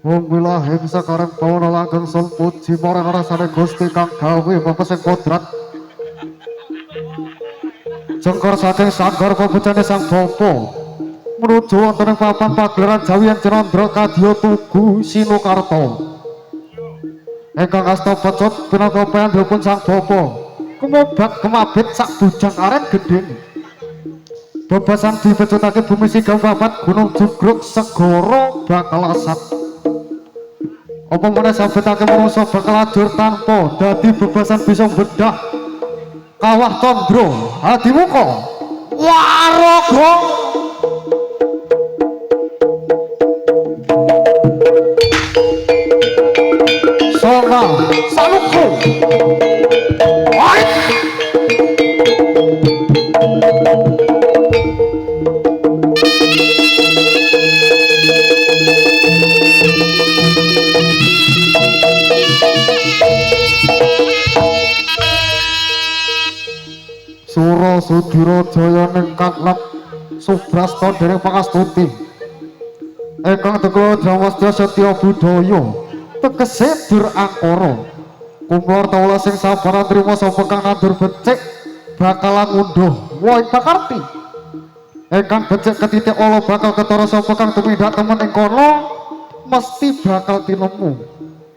Wong wilahing sekarang bawana langgeng sun puji marang rasane Gusti kang gawe pepesing kodrat. Jengkor saking sanggar pebejane Sang Bapa menuju wonten ing papan pagelaran Jawi yen Cinandra kadya tugu Sinukarta. Ingkang asta pecut pinangka piyambakipun Sang Bapa kumobat kemabit sak bujang aren gedhene. Bebasan dipecutake bumi siga papat gunung jugruk segara bakal asat. Apa meneh sabetake manungsa bakal ajur tanpa dadi bebasan bisa bedah kawah candra adimuka waraga. Sanga saluku Sura Sudira Jaya ning katlap Subrasta dereng pangastuti ingkang tekula drawasya setya budaya tegese dur angkara kumlor taula sing sabar trima sapa kang nandur becik bakal ngunduh woh pakarti ingkang becik ketitik ala bakal ketara sapa kang tumindak temen ing kono mesti bakal tinemu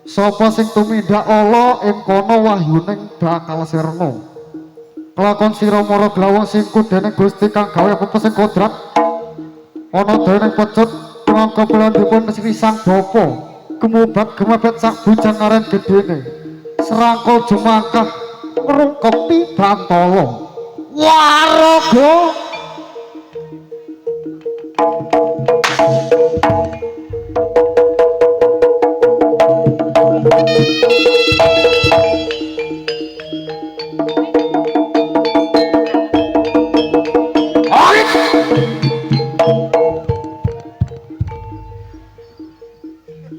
sapa sing tumindak ala ing kono wahyuning bakal sirna. Kelakon sira mara glawang singku dening Gusti kang gawe pepesing kodrat ana dening pecut pinangka pelandipun Sri Sang Bapa gemobat gemabet sak bujang aren gedene serangkul jumangkah ngrungkepi bantala waraga.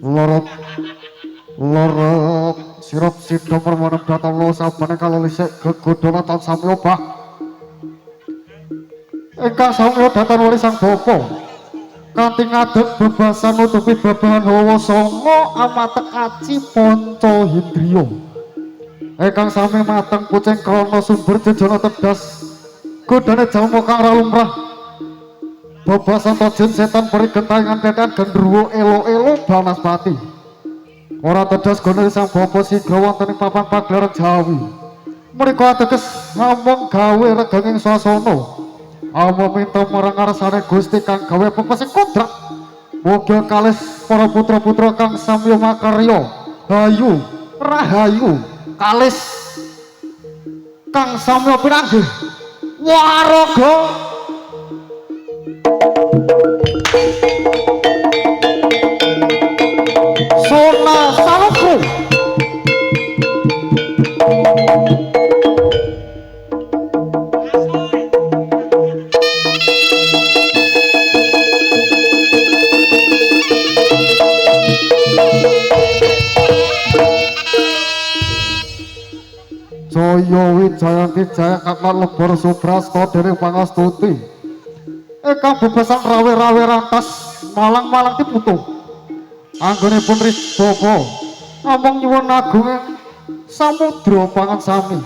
Lorot lorot sirup sida permono datang sabane kalolisik gegodhana tan sami obah ingkang sami datan wali Sang Bapa kanthi ngadeg bebasan nutupi babahan hawa sanga amatek aci panca hindriya ingkang sami mateng kucing krana sumber jejana tedas godhane jalma kang ra lumrah bebasan tojen setan peri gentayangan tetean gendruwo elo-elo banaspati ora tedas gone Sang Bapa sigra wonten ing papan pagelaran Jawi mriku ateges namung gawe regenging swasana amung minta marang ngarsane Gusti kang gawe pepesing kodrat muga kalis para putra-putra kang samya makarya hayu rahayu kalis kang samya pinanggih waraga. Sona saluku Jaya Wijayanti Jaya kakak lebor Subrasta dening pangastuti ingkang bebasan rawe-rawe rantas malang-malang diputu anggonipun Risbapa namung nyuwun agunging samudra pangan sami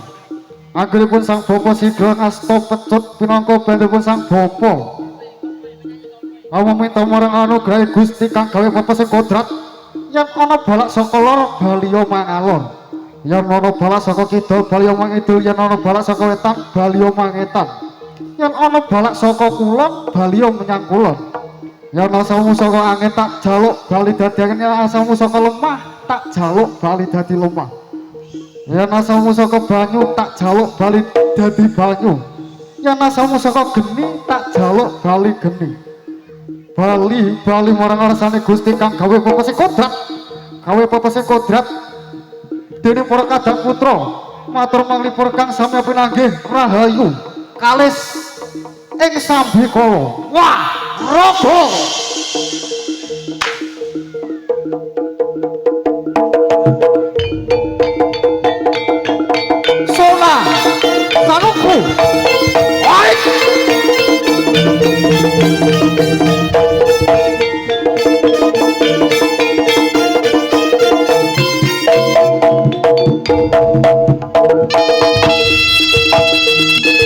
anggonipun Sang Bapa sigra ngasta pecut pinangka bandhipun Sang Bapa amung minta marang anugrahe Gusti kang gawe pepesing kodrat yen ana balak saka lor baliya mangalor yen ana balak saka kidul baliya mangidul yen ana balak saka wetan baliya mangetan yen ana balak saka kulon baliya menyang kulon yen asalmu saka angin tak jaluk bali dadi angin yen asalmu saka lemah tak jaluk bali dadi lemah yen asalmu saka banyu tak jaluk bali dadi banyu yen asalmu saka geni tak jaluk bali geni bali bali marang ngarsane Gusti kang gawe pepesing kodrat gawe pepesing kodrat dening para kadang putra matur manglipur kang sami pinanggih rahayu kalis ing sambikala wah raga. Sona saluku. Thank